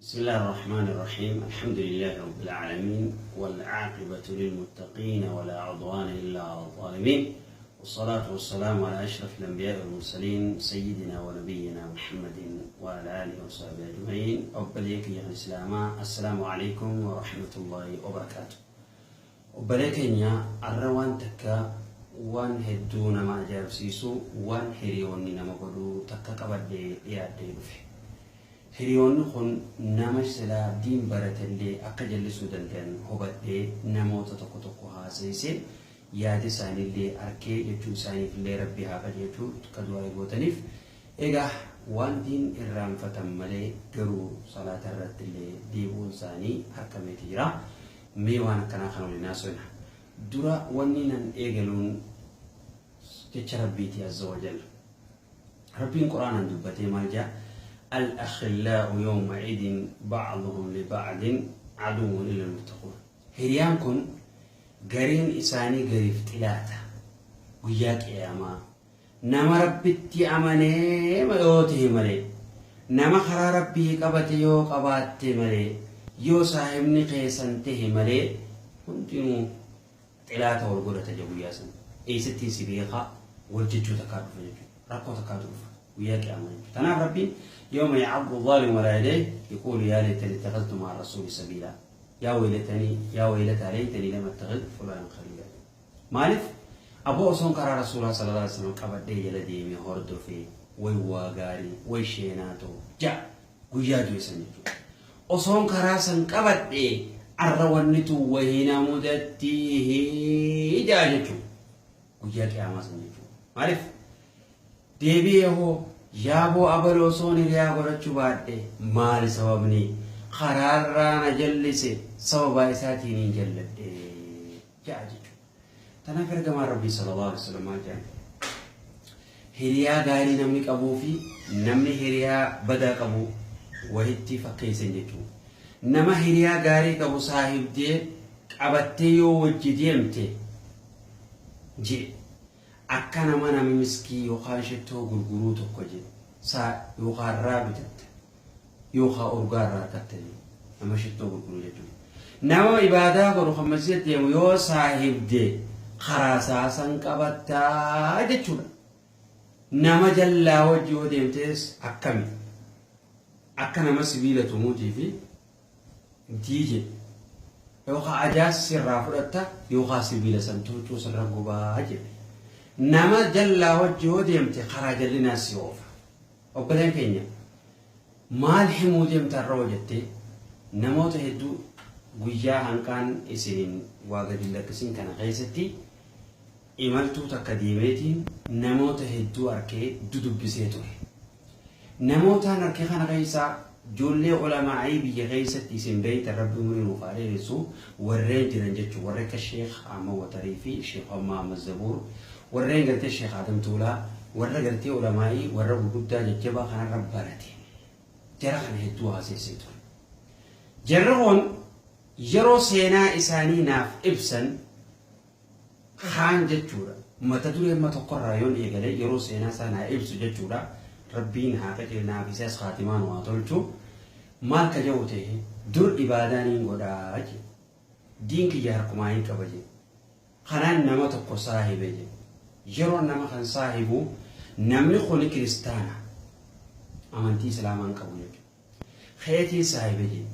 بسم الله الرحمن الرحيم الحمد لله رب العالمين والعاقبة للمتقين ولا عدوان إلا على الظالمين والصلاة والسلام على أشرف الأنبياء والمرسلين سيدنا ونبينا محمد وعلى آله وصحبه أجمعين. Obbolee kiyya Islaamaa, السلام عليكم ورحمة الله وبركاته. Obbolee keenya, arra waan takka, waan hedduu nama ajaa'ibsiisu, waan hiriyoonni nama godhuu takka qabadhee dhiyaadhee dhufe. Hiriyoonni kun nama silaa diin baratellee akka jallisuu danda'an hubadhee, namoota tokko tokko haasa'isee, yaada isaaniillee arkee jechuu, isaaniifillee Rabbi haa qajeelchuu akka du'aa gootaniif. Egaa waan diin irraanfatan malee garuu salaata irratti illee deebi'uun isaanii harkameeti jira. Mee waan akkanaa kan waliin haasofna. Dura wanni nan eegaluun jecha Rabbiiti عز وجل. Rabbiin Quraanaan dubbatee maal jaa? الأخلاء يومئذ بعضهم لبعض عدو إلا المتقون. Hiriyaan kun gariin isaanii gariif xilaata. Guyyaa Qiyaamaa nama Rabbitti amanee yoo ta'e malee, nama karaa Rabbii qabate yoo qabaatte malee, yoo saahibni keessan ta'e malee, hundinuu xilaata wal godhata jedhu guyyaa sana. Eessattiin si beekaa wal jechuu takkaa dhufa jechuudha. Rakkoo takkaatu dhufa guyyaa Qiyaamaa jechuudha. Kanaaf Rabbiin يوم يعض الظالم على يديه يقول يا ليتني اتخذت مع الرسول سبيلا يا ويلتني يا ويلتى ليتني لم اتخذ فلانا خليلا. Maaliif aboo osoon karaa Rasuulaa صلى الله عليه وسلم qabadhee jala deemee hordofee, way waa gaarii, way sheenaa ta'u ja'a guyyaa du'e san jechuudha. Osoon karaa san qabadhee arra wanni tun wahina mudattii ja'a jechuudha. Guyyaa Qiyaamaa san jechuudha. Maaliif deebi'ee hoo yaaboo abaloo osoon hiriyaa godhachuu baadhe, maali sababni karaarraa na jallise, sababaa isaatiin hin jalladhe ja'a jechuudha. Tanaaf ergamaan Rabbii صلى الله عليه وسلم maal jedhan? Hiriyaa gaarii namni qabuu fi namni hiriyaa badaa qabu wahitti fakkeessan jechuudha. Nama hiriyaa gaarii qabu saahibdee qabattee yoo wajji deemte je, akka nama miskii yookaan shittoo gurguruu tokko je, saa yookaan irraa bitatte yookaan urgaa irraa argatte nama shittoo gurguruu jechuudha. Nama ibaadaa godhu kan masjida deemu yoo saahibde karaa saasan qabattaa jechuudha. Nama jallaa wajji yoo deemtes akkami? Akka nama sibiila tumuutii fi diije, yookaan ajaas sirraa fudhatta yookaan sibiila san tuuchuu sirra gubaa jedhe. Nama jallaa wajji yoo deemte karaa jallinaa si oofa. Obboleen keenya, maal himuu deemta irra jettee, namoota hedduu guyyaa hanqaan isiniin waa gadi lakkisin kana keessatti imaltuu takka deemeetiin namoota hedduu arkee dudubbisee ture. Namootaan arkee kana keessaa ijoollee ulamaa'ii biyya keessatti isin beeytan, Rabbi umurii nuuf haa dheeressu, warreen jiran jechuun warra akka Sheekh Ahmad Watarii fi Sheekh Muhammad Zabuur, warreen gartee Sheekh Adam Tuulaa, warra gartee ulamaa'ii warra gurguddaa jajjabaa kanarra barate, jara kana hedduu haasessee ture. Jarri kun yeroo seenaa isaanii naaf ibsan kaan jechuudha. Mata duree amma tokkorraa yoon eegale, yeroo seenaa isaa naa ibsu jechuudha. Rabbiin haa qajeelu, naaf isaas khaatimaan waa tolchu. Maal ka jedhu ta'e, dur ibaadaa niin godhaa jedhe. Diin kiyya harkumaa hin qaba jedhe. Kanaan nama tokko saahibe jedhe. Yeroo nama kan saahibu namni kuni kiristaana. Amantii Islaamaa hin qabu jechuudha. Keetiin saahibe jedhe.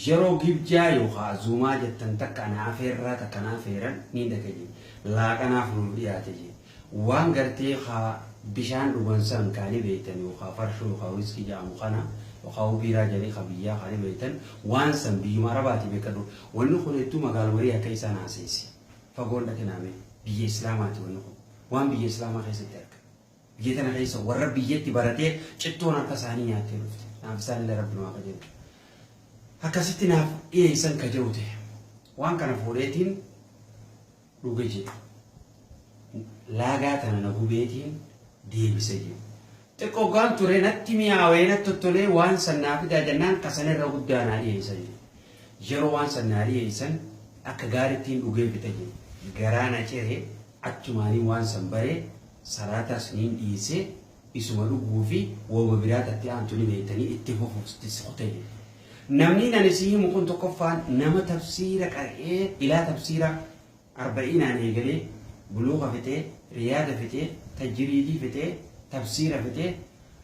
Yeroo gibjaa yookaan azuumaa jettan takka ana afeerraa takka na afeeran ni dhaqa jedhe. Laaqanaaf nuuf dhiyaate jedhe. Waan gartee haa bishaan dhugan san kaanii beektan, yookaan farshoo yookaan wiskii jedhamu kana yookaan biiraa jedhanii ka biyyaa kaanii beektan, waan san biyyuma Arabaatii beekadhu. Wanni kun hedduu magaaluma akka isaan haaseessi. Fagoon dhaqinaame, biyya Islaamaati wanni kun. Waan biyya Islaamaa keessatti arga. Biyya tana keessa warra biyyatti baratee cittoon harka isaanii nyaattee dhufte. Naaf isaan illee Rabbi nu qajeelchu. Akkasitti naaf dhiyeessan ka jiru ta'e. Waan kana fuudheetiin dhuge jedhe. Laagaa tana na gubeetiin deebise jedhe. Xiqqoo gaan ture natti mi'aawee natti tottolee, waan san naa fidaa jennaan kasanirra guddaa naa dhiyeessan jedhe. Yeroo waan san naa dhiyeessan akka gaarittiin dhugee fixe jedhe. Garaa na cire, achumaanii waan san baree salaataas niin dhiisee, isuma dhuguu fi wooma biraa tatti aantu ni beektanii itti fufuuf kute jedhe. Namni ani si himu kun tokkoffaan nama tafsiira qar'ee ilaa tafsiira arba'iinaan eegalee buluuqa fixee, riyaada fixee, tajriidii fixee, tafsiira fixee,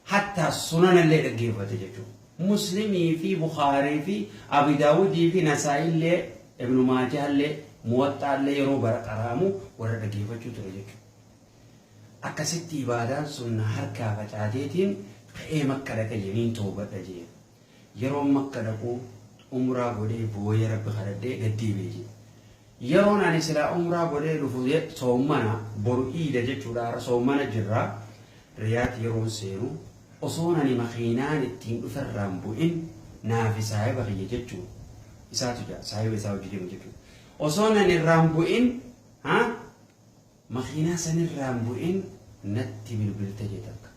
hattaa sunanallee dhaggeeffate jechuudha. Muslimii fi Bukhaarii fi Abi Daawudii fi Nasaa'illee, Ibnu Maajaallee, Muwaxxaallee yeroo bara qaraamu warra dhaggeeffachuu ture jechuudha. Akkasitti ibaadaan sun harkaa facaateetiin ka'ee Makka dhaqa jeniin toobadha jee. Yeroon Makka dhaquu umraa godhee booyee Rabbi kadhadhee gad deebi'e jee. Yeroon ani silaa umraa godhee dhufu soommana boru iida jechuudha, har'a soommana jirra. Riyaad yeroon seenu osoon ani makiinaan ittiin dhuferraan bu'in naafi saahiba kiyya jechuudha. Isaatu jira, saahiba isaa hojii deemu jechuudha. Osoon ani irraan bu'in makiinaa sanirraan bu'in natti bilbilte jee takka.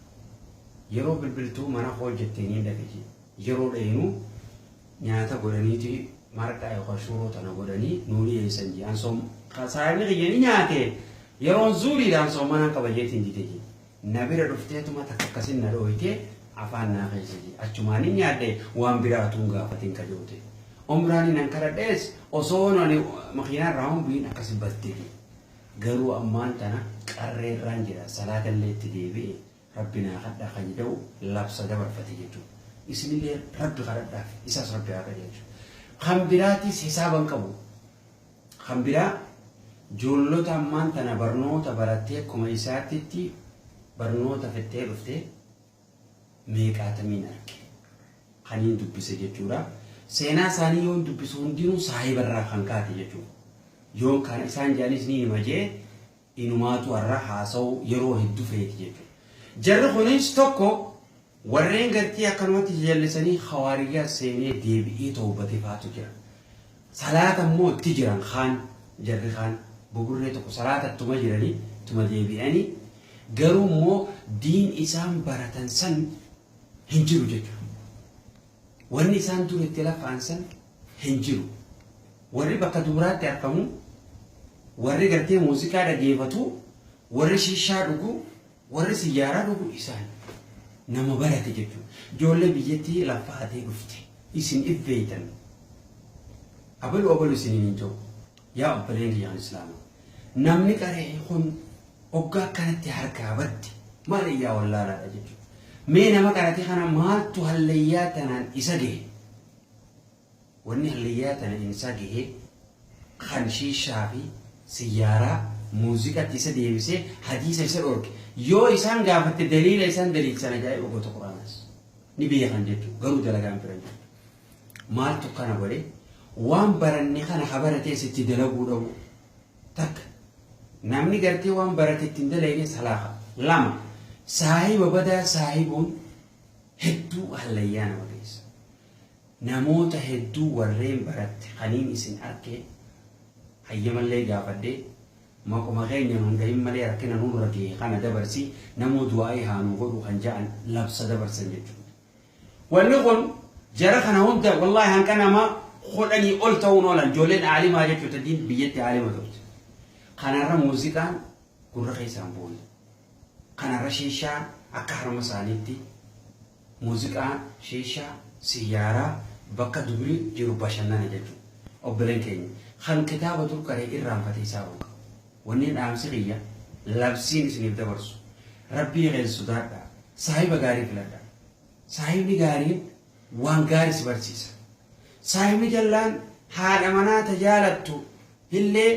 Yeroo bilbiltuu mana koo jetteeniin dhaqe jee. Yeroo dhayinu nyaata godhaniiti marqaa yookaan shuroo tana godhanii nuu dhiyeessan jee. An soom saahibni kiyya ni nyaate, yeroon zuuriidhaan soommanaan qaba jeetiin dide jee. Na bira dhufteetuma takka akkasin na dhooyte afaan naa keessa jee. Achumaan hin nyaadhe, waan biraa utuu hin gaafatin kajoote. Umraan nan kadhadhees osoo ani makiinaa irraa hin bu'in akkasi batte jee. Garuu ammaan tana qarreerraan jira, salaatallee itti deebi'e, Rabbi naa kadhaa kan jedhu labsa dabarfate jechuudha. Isinillee Rabbi kadhadhaaf, isaas Rabbi haa qajeelchu. Kan biraatis hisaaban qabu. Kan biraa ijoollota ammaan tana barnoota barattee akkuma isaatitti barnoota fixxee dhufte meeqaatamiin arge. Kaniin dubbise jechuudha. Seenaa isaanii yoon dubbisu hundinuu saahibarraa kan kaate jechuudha. Yoon kana isaan jedhanis ni hima jee inumaatu har'a haasa'u yeroo hedduu feeti jechuudha. Jarri kunis tokko warreen gartee akkanumatti jallisanii hawaariyyaa seenee deebi'ee toobate faatu jira. Salaata immoo itti jiran kaan, jarri kaan buburree tokko salaata ittuma jiranii ittuma deebi'anii, garuu immoo diin isaan baratan san hin jiru jechuudha. Wanni isaan dur itti lafaan san hin jiru. Warri bakka dubaraatti argamu, warri gartee muuziqaa dhageeffatu, warri shishaa dhugu, warri siyyaaraa dhugu isaan nama barate jechuudha. Ijoollee biyyattii lafaatee dhufte isin iffeeytan. Abalu abalu isiniin hin jiru. Yaa obboleen kiyyaan Islaamaa. Namni qaree kun hoggaa akkanatti harkaa badde maal iyyaa wallaalaadha jechuudha. Mee nama qarate kana maaltu hallayyaa tanaan isa gahe? Wanni hallayyaa tana isa gahe kan shiishaa fi siyyaaraa muuziqaatti isa deebisee hadiisa isa dhorke. Yoo isaan gaafatte daliila isaan daliilsan ajaa'iba, goota Quraanaas. Ni beekan jechuudha. Garuu dalagaan bira jiru. Maaltu kana godhe? Waan baranne kana habaratees itti dalaguu dhabu. Takka. Namni gartee waan barate ittiin dalagne salaafa. Lama. Saahiba badaa saahibuun hedduu hallayyaa nama geessa. Namoota hedduu warreen baratte kaniin isin arke hayyamallee gaafadhee maquma keenya nun dhahin malee rakkina nurra gahe kana dabarsi namoo du'aa'ii haa nu godhu kan ja'an labsa dabarsan jechuudha. Wanni kun jara kana hunda wallaahi hanqa nama 10 ol ta'uun oolan, ijoolleen aalimaa jechuudha, diin biyyatti aalima turte. Kanarra muuziqaan gurra keessaan buune. Kanarra shiishaa akka harma isaaniitti muuziqaa, shiishaa, siyyaaraa, bakka dubri jiru bashannana jechuudha. Obboleen keenya kan kitaaba dur qaree irraanfate isaa qabu. Wanni dhaamsi kiyya labsiin isiniif dabarsu, Rabbii keessa sodaadhaa, saahiba gaarii filadhaa. Saahibni gaariin waan gaarii si barsiisa. Saahibni jallaan haadha manaa tajaalattu illee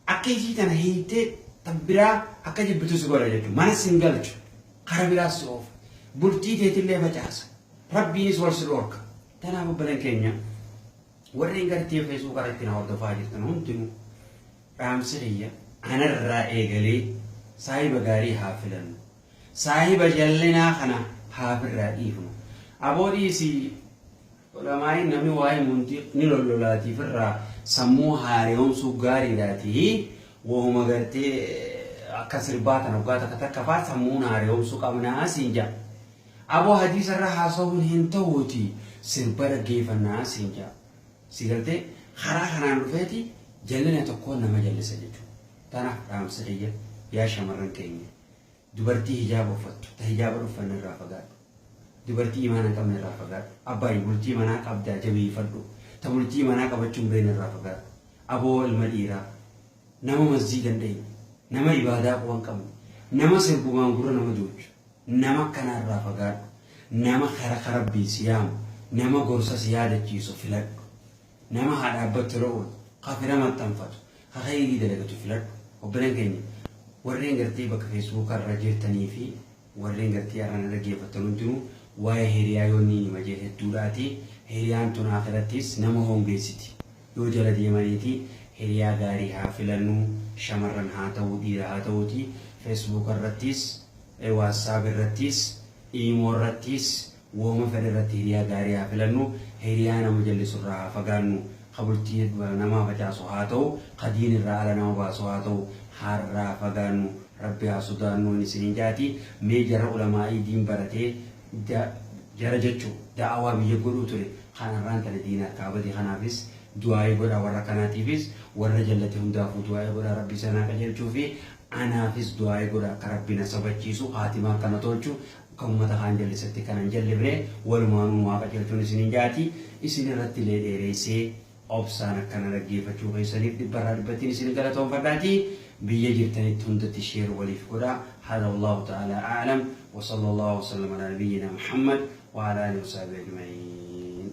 akka isii tana hiitee tan biraa akka jibbitu si godha jechuudha. Mana sin galchu, kara biraas si oofa. Bultii teetillee facaasa. Rabbiinis wal si dhoorka. Tanaaf obboleen keenya warreen gartee feesbuuk irratti na hordofaa jirtan hundinuu dhaamsi kiyya anarraa eegalee saahiba gaarii haa filannu. Saahiba jallinaa kana haa firraa dhiifnu. Aboo dhiisii, ulamaa'iin namni waa'ee hundi ni lollolaatiif irraa sammuu haaromsuuf gaariidhaatii wahuma gartee akka sirbaa tana waggaa takka takka faa sammuun haaromsuu qabnaa siin jaa. Aboo hadiisa irra haasa'uun hin ta'uuti sirba dhaggeeffannaa siin jaa. Si galtee karaa kanaan dhufeeti jallina tokkoon nama jallisa jechuudha. Tanaaf dhaamsa kiyya, yaa shamarran keenya, dubartii hijaaba uffattu ta hijaaba dhuffanne irraa fagaadhu. Dubartii imaana hin qabne irraa fagaadhu. Abbaayi bultii manaa qabdaa jabeeffadhu. Ta bultii manaa qabachuu hin beekne irraa fagaadhu. Aboo ilma dhiiraa nama masjiida hin dhayne, nama ibaadaa quba hin qabne, nama sirbumaan gurra nama duuchu, nama akkanaa irraa fagaadhu. Nama kara Rabbii si yaamu, nama gorsa si yaadachiisu filadhu. Nama haadha abbatti tola oolu, ka fira maxxanfatu, ka khayrii dalagatu filadhu. Obboleen keenya warreen gartee bakka Feesbuuka irra jirtanii fi warreen gartee har'a na dhaggeeffattan hundinuu waa'ee hiriyaa yoon niin hima jee hedduudhaati. Hiriyaan tun akhirattis nama hongeessiti. Yoo jala deemaniiti hiriyaa gaarii haa filannu, shamarran haa ta'uu dhiira haa ta'uuti. Feesbuuka irrattis, WhatsApp irrattis, Imo irrattis, wooma fedhe irratti hiriyaa gaarii haa filannu. Hiriyaa nama jallisu irraa haa fagaannu. Ka bultii namaa facaasu haa ta'u, ka diin irraa ala nama baasu haa ta'u, harraa fagaannu. Rabbi haa sodaannu isiniin jaati. Mee jara ulamaa'ii diin baratee jara jechu da'awaa biyya godhuu ture kan har'aan tana diin harkaa bade kanaafis du'aa'ii godhaa, warra kanaatiifis warra jallate hundaafuu du'aa'ii godhaa Rabbi isaan haa qajeelchuu fi anaafis du'aa'ii godhaa akka Rabbi na sabachiisu, haatimaa akka na tolchu, akka ummata kaan jallisatti kana hin jallifne walumaanuu nu haa qajeelchuun isiniin jaati. Isin irratti illee dheereessee obsaan akkana dhaggeeffachuu keessaniif dhibbarraa dhibbattiin isin galatoonfadhaati. Biyya jirtanitti hundatti share waliif godhaa. Hada wallahu ta'ala a'lam wa sallallahu wa sallam ala nabiyyina Muhammad wa ala alihi wa sahbihi ajma'in.